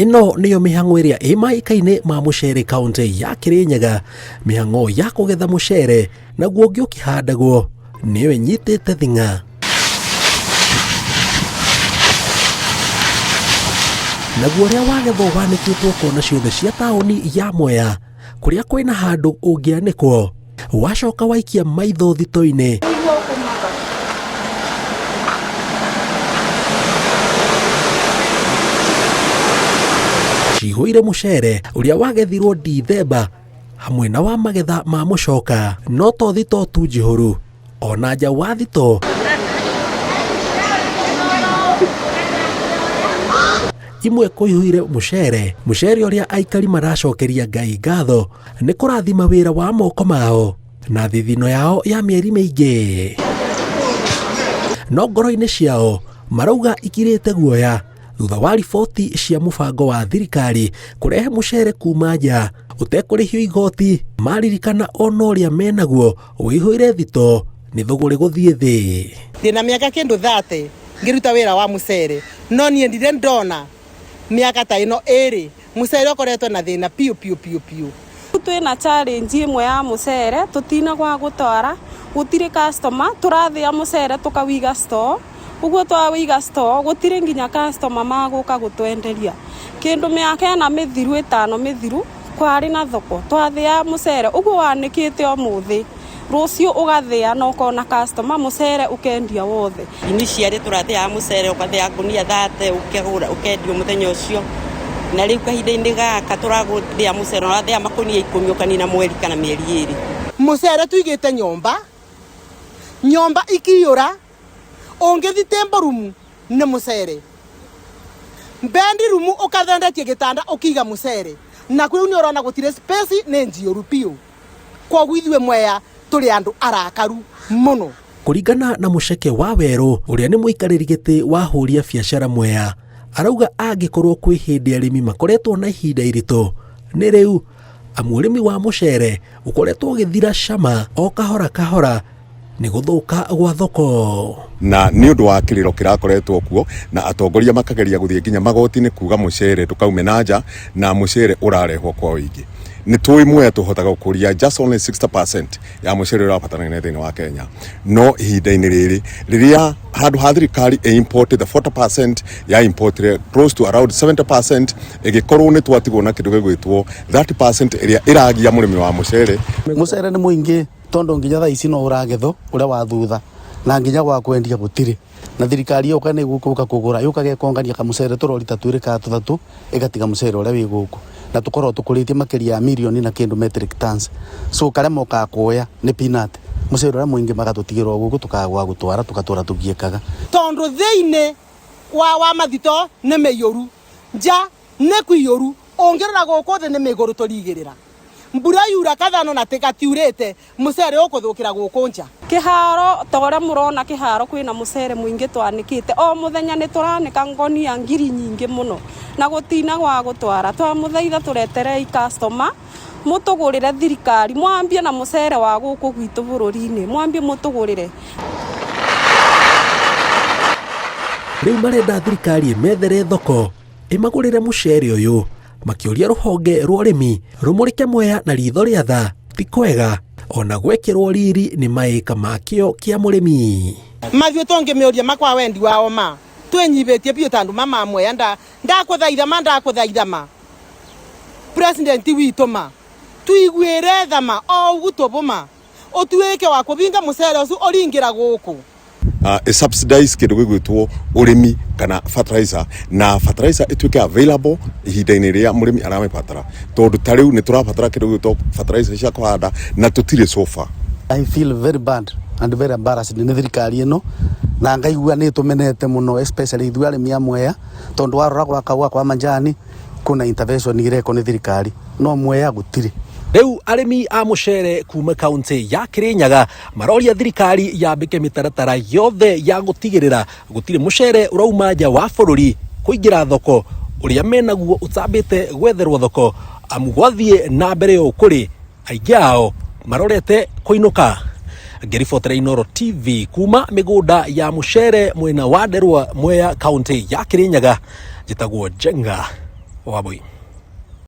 Ĩno nĩyo mĩhang'o ĩrĩa ĩ maĩka-inĩ ma mũcere kaũntĩ ya Kĩrĩnyaga. Mĩhang'o ya kũgetha mũcere naguo ũngĩ ũkĩhandagwo nĩyo ĩnyitĩte thing'a. Naguo ũrĩa wagethwo wanĩkĩtwo kona ciothe cia taũni ya Mwea kũrĩa kwĩna handũ ũngĩanĩkwo wacoka waikia maitho thito-inĩ. Cihũire mũcere ũrĩa wagethirwo Dithemba hamwe na wa magetha ma mũcoka. No to thito tu njihũru, ona nja wa thito imwe kũihũire mũcere, mũcere ũrĩa aikari maracokeria Ngai ngatho nĩ kũrathima wĩra wa moko mao na thithino yao ya mĩeri mĩingĩ. No ngoro-inĩ ciao marauga ikirĩte guoya thutha wa riboti cia mũbango wa thirikari kũrehe mũcere kuma nja ũtekũrĩhio igoti, maririkana ona ũrĩa menaguo ũihũire thito nĩ thũgũrĩ gũthiĩ thĩ. Ndĩna mĩaka kĩndũ 30 ngĩruta wĩra wa mũcere, no niĩ ndirĩ ndona mĩaka ta ĩno ĩrĩ Mũcere ũkoretwo na thĩna piũ piũ piũ piũ. Twĩna challenge ĩmwe ya mũcere, tũtina gwa gũtwara, gũtirĩ customer, tũrathĩa mũcere tũkawĩiga store, ũguo twawĩiga store gũtirĩ nginya customer magũka gũtwenderia. Kĩndũ mĩaka ĩna mĩthiru ĩtano mĩthiru, kwarĩ na thoko, twathĩaga mũcere ũguo wanĩkĩte ũmũthĩ, Rũciũ ũgathĩa na ũkona customer, mũcere ũkendia wothe. Initially tũrathĩaga mũcere ũgathĩa ngũnia 30 ũkagũra ũkendio mũthenya ũcio, na rĩu kahinda-inĩ gaka tũrathĩa mũcere ũrathĩa makũnia 10 ũkanina mweri kana mĩeri ĩrĩ. Mũcere tũigĩte nyũmba, nyũmba ikiyũra, ũngĩthi table room nĩ mũcere, bedroom ũkathendetie gĩtanda ũkĩiga mũcere, nakuo rĩu nĩ ũrona gũtirĩ space nĩ njiyũru biũ. Kwoguo ithuĩ Mwea tũrĩ andũ arakaru mũno. Kũringana na Mũceke wa Werũ ũrĩa nĩ mũikarĩri gĩtĩ wa ahũri a biacara Mwea, arauga angĩkorwo kwĩ hĩndĩ arĩmi makoretwo na ihinda iritũ nĩ rĩu, amu ũrĩmi wa mũcere ũkoretwo ũgĩthira cama o kahora kahora nĩ gũthũka gwa thoko. Na nĩ ũndũ wa kĩrĩro kĩrakoretwo kuo na atongoria makageria gũthiĩ nginya magoti-inĩ kuga mũcere ndũkaume na nja na mũcere ũrarehwo kwa ũingĩ. Nĩ tũĩ Mwea tũhotaga gũkũria just only 60% ya mũcere ũrĩa ũrabatarania thĩinĩ wa Kenya. No ihinda-inĩ rĩrĩ rĩrĩa handũ ha thirikari ĩ import the 40% ya importire close to around 70% ĩgĩkorwo nĩ twatigwo na kĩndũ gĩgwĩtwo 30% ĩrĩa ĩragia mũrĩmi wa mũcere. Mũcere nĩ mũingĩ Tondũ nginya thaa ici no ũragethwo ũrĩa wa thutha na nginya gwa kwendia gũtirĩ na thirikari yoka nĩ gũka kũgũra yũkaga ĩkongania kamũcere tũrori ta twĩrĩ kana tũthatũ ĩgatiga mũcere ũrĩa wĩ gũkũ na tũkoragwo tũkũrĩtie makĩria ya mirioni na kĩndũ metric tons so karĩa mokaga kuoya nĩ peanut mũcere ũrĩa mũingĩ magatũtigĩra o gũkũ tũkaga gwa gũtwara tũgatũra tũgiĩkaga. Tondũ thĩinĩ wa mathito nĩ mĩiyũru, nja nĩ kũiyũru, Ũngĩrora gũkũ thĩ nĩ mĩgũrũ tũrigĩrĩra. Mbura yura kathano na gatiurĩte, mũcere ũkũthũkĩra gũkũ nja. Kĩharo ta ũrĩa mũrona kĩharo kwĩna mũcere mũingĩ twanĩkĩte. O mũthenya nĩ tũranĩka ngonia ngiri nyingĩ mũno na gũtina gwa gũtwara. Twamũthaitha tũreterei customer mũtũgũrĩre thirikari mwambie na mũcere wa gũkũ gwitũ bũrũri-inĩ mwambie mũtũgũrĩre. Rĩu marenda thirikari ĩmethere thoko ĩmagũrĩre mũcere ũyũ makĩũria rũhonge rwa ũrĩmi rũmũrĩke Mwea na ritho rĩa tha ti kwega ona gwekĩrwo riri nĩ maĩka ma kĩo kĩa mũrĩmi. Mathuĩ tũngĩmĩũria ma kwa wendi wao ma twĩnyivĩtie biũ ta andũ ma ma Mwea nda ndakũthaitha ma ndakũthaitha ma president witũ ma tuiguĩre tha ma o ũgu tũbũ ma ũtuĩke wa kũbinga mũcere ũcu ũringĩra gũkũ. Ĩ subsidize kĩndũ gĩgwĩtwo ũrĩmi kana fertilizer na fertilizer ĩtuĩke available ihinda-inĩ rĩrĩa mũrĩmi aramĩbatara tondũ ta rĩu nĩ tũrabatara kĩndũ gĩgwĩtwo fertilizer cia kũhanda na tũtirĩ so far. I feel very bad and very embarrassed nĩ thirikari ĩno na ngaigua nĩ ĩtũmenete mũno especially ithuĩ arĩmi a Mwea tondũ warora gwa kahũa kwa manjani kwĩna intervention irekwo nĩ thirikari no Mwea gũtirĩ. Rĩu arĩmi a mũcere kuma kaunti ya Kĩrĩnyaga maroria thirikari yambĩke mĩtaratara yothe ya gũtigĩrĩra gũtirĩ mũcere ũrauma nja wa bũrũri kũingĩra thoko ũrĩa menaguo ũtambĩte gwetherwo thoko amu gwathiĩ na mbere ũũ kũrĩ aingĩ ao marorete kũinũka. Ngĩribotera Inooro TV kuma mĩgũnda ya mũcere mwena wa Nderwa, Mwea, kaunti ya Kĩrĩnyaga, njĩtagwo Njenga Wabui.